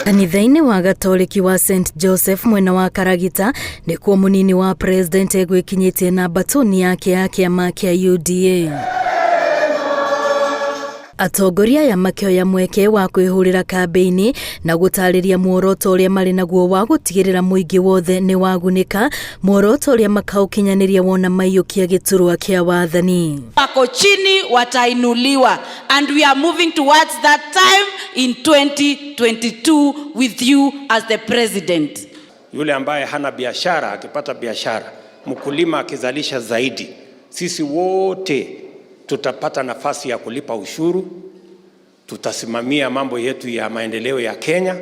Kanitha-inĩ wa Gatoreki wa St Joseph mwena wa Karagita nĩkuo mũnini wa president egwĩkinyĩtie na mbatũni yake ya kĩama kĩa UDA. Atongoria aya makĩoya mweke wa kwĩhũrĩra kambĩini na gũtarĩria muoroto ũrĩa marĩ naguo wa gũtigĩrĩra mũingĩ wothe nĩ wagunĩka, muoroto ũrĩa makaũkinyanĩria wona maiyũkia gĩturwa kĩa wathani. Wako chini watainuliwa and we are moving towards that time in 2022 with you as the president. Yule ambaye hana biashara akipata biashara, mkulima akizalisha zaidi, sisi wote tutapata nafasi ya kulipa ushuru, tutasimamia mambo yetu ya maendeleo ya Kenya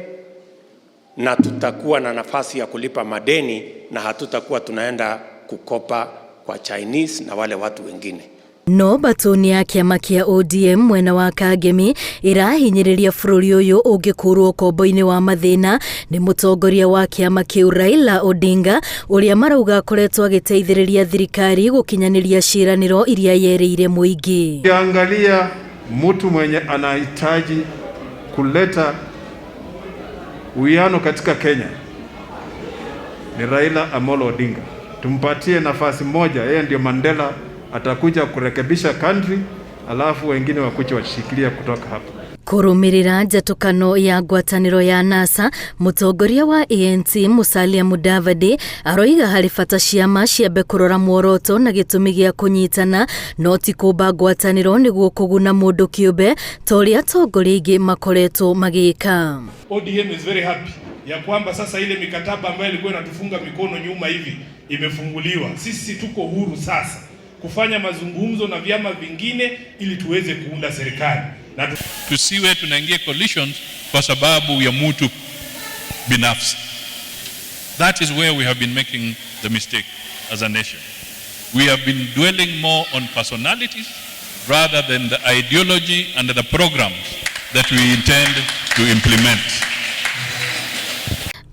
na tutakuwa na nafasi ya kulipa madeni na hatutakuwa tunaenda kukopa kwa Chinese na wale watu wengine. No mbatũni ya kĩama kĩa ODM mwena wa Kangemi ĩrahinyĩrĩria bũrũri ũyũ ũngĩkũrwo ũkombo-inĩ wa mathĩna nĩ mũtongoria wa kĩama kĩu Raila Odinga ũrĩa marauga akoretwo agĩteithĩrĩria thirikari gũkinyanĩria ciĩranĩro iria yerĩire mũingĩ. Ukiangalia mtu mwenye anahitaji kuleta uwiano katika Kenya ni Raila Amolo Odinga. Tumpatie nafasi moja, yeye ndio Mandela, atakuja kurekebisha country, alafu wengine wakuja washikilia kutoka hapo. Kũrũmĩrĩra njatũkano ya ngwatanĩro ya NASA, mũtongoria wa ANC Musalia Mudavadi aroiga harĩ bata ciama ciambe kũrora muoroto na gĩtũmi gĩa kũnyitana no ti kũmba ngwatanĩro nĩguo kũguna mũndũ kĩũmbe ta ũrĩa atongoria aingĩ makoretwo magĩka. ODM is very happy ya kwamba sasa ile mikataba ambayo ilikuwa inatufunga mikono nyuma hivi imefunguliwa. Sisi tuko huru sasa kufanya mazungumzo na vyama vingine ili tuweze kuunda serikali na tusiwe tunaingia coalitions kwa sababu ya mtu binafsi. That is where we have been making the mistake as a nation. We have been dwelling more on personalities rather than the ideology and the programs that we intend to implement.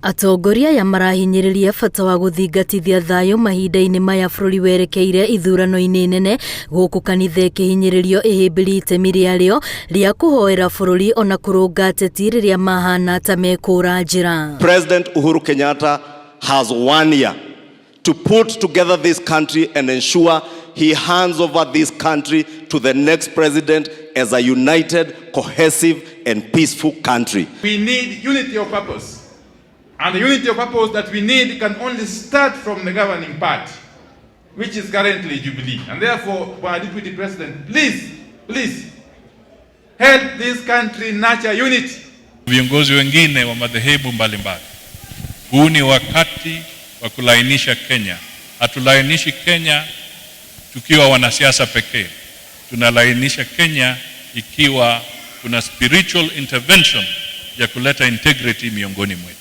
Atongoria aya marahinyĩrĩria bata wa gũthingatithia thayũ mahinda-inĩ maya bũrũri werekeire ithurano-inĩ nene gũkũ kanitha ĩkĩhinyĩrĩrio ĩhĩmbĩrie itemi rĩarĩo rĩa kũhoera bũrũri ona kũrũnga ateti rĩrĩa mahana ta mekũra njĩra. President Uhuru Kenyatta has 1 year to put together this country and ensure he hands over this country to the next president as a united, cohesive and peaceful country. We need unity of purpose. And the unity of purpose that we need can only start from the governing party, which is currently Jubilee. And therefore, Bwana Deputy President, please, please, help this country nurture unity. Viongozi wengine wa madhehebu mbalimbali, huu ni wakati wa kulainisha Kenya. Hatulainishi Kenya tukiwa wanasiasa pekee, tunalainisha Kenya ikiwa kuna spiritual intervention ya kuleta integrity miongoni mwetu.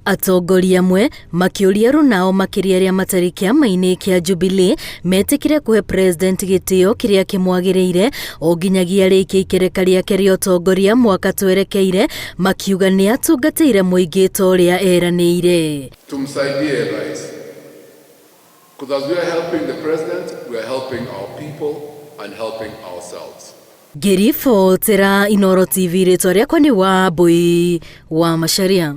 Atongoria amwe makĩũria rũnao makĩria arĩa matarĩ kĩama-inĩ kĩa Jubilee metĩkĩre kũhe president gĩtĩo kĩrĩa kĩmwagĩrĩire o nginyagia arĩkie ikereka rĩake rĩa ũtongoria mwaka twerekeire, makiuga nĩ atungatĩire mũingĩ ta ũrĩa eranĩire. Tumsaidie rais, because as we are helping the president, we are helping our people and helping ourselves. Ngĩribotera Inooro TV, rĩtwa rĩakwa nĩ Wambui wa Macharia.